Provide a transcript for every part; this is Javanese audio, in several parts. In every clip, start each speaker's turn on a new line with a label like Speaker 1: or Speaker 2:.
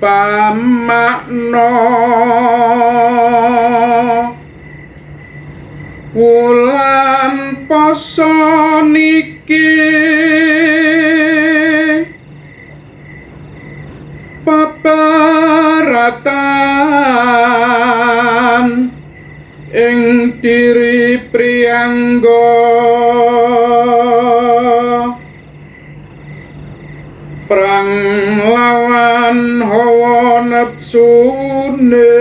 Speaker 1: pamakna wulan poso niki pabaratan ing diri priyangga perang lawan hawa nepsune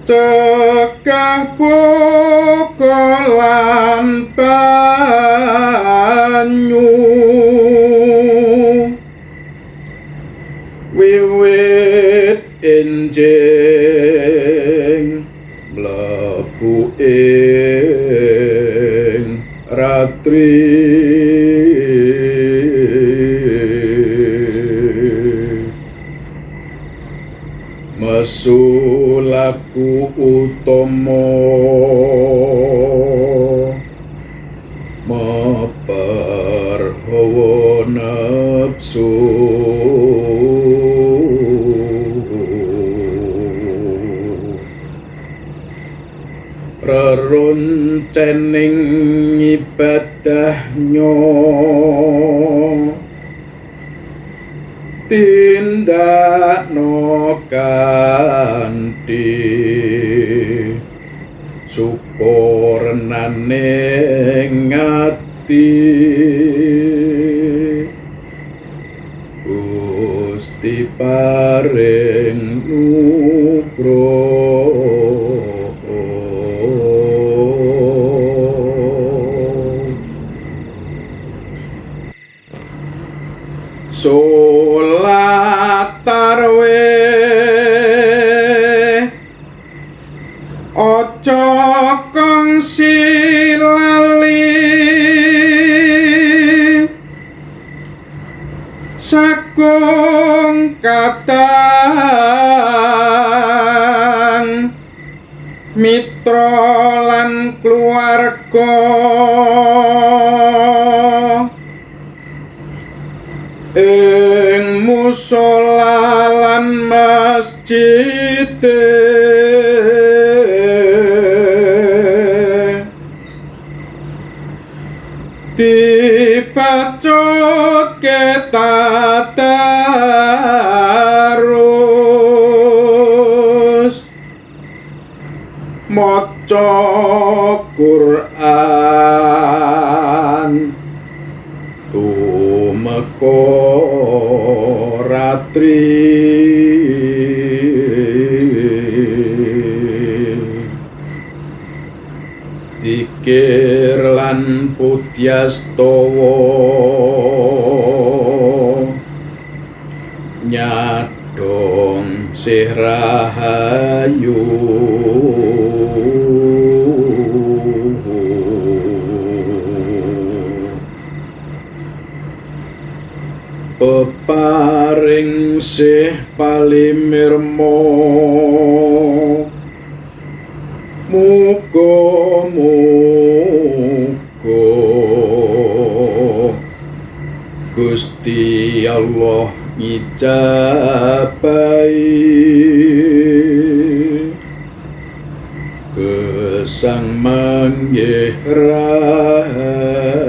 Speaker 1: cegah buka lan banyu wiwit enjing mlebu ing ratri mesu laku utama meper hawa nepsu reroncening ibadahnya tindakno kanthi syukur naning ati Gusti paring nugroho salat tarwih aja kongsi lali sagung kadang mitra lan keluarga ing musala lan masjid dibacut ketadarus maca Quran tumeka ratri dikir lan pudyastawa nyadong sih rahayu peparing sih palimirma muga muga Gusti Allah ngijabahi gesang manggih rahayu.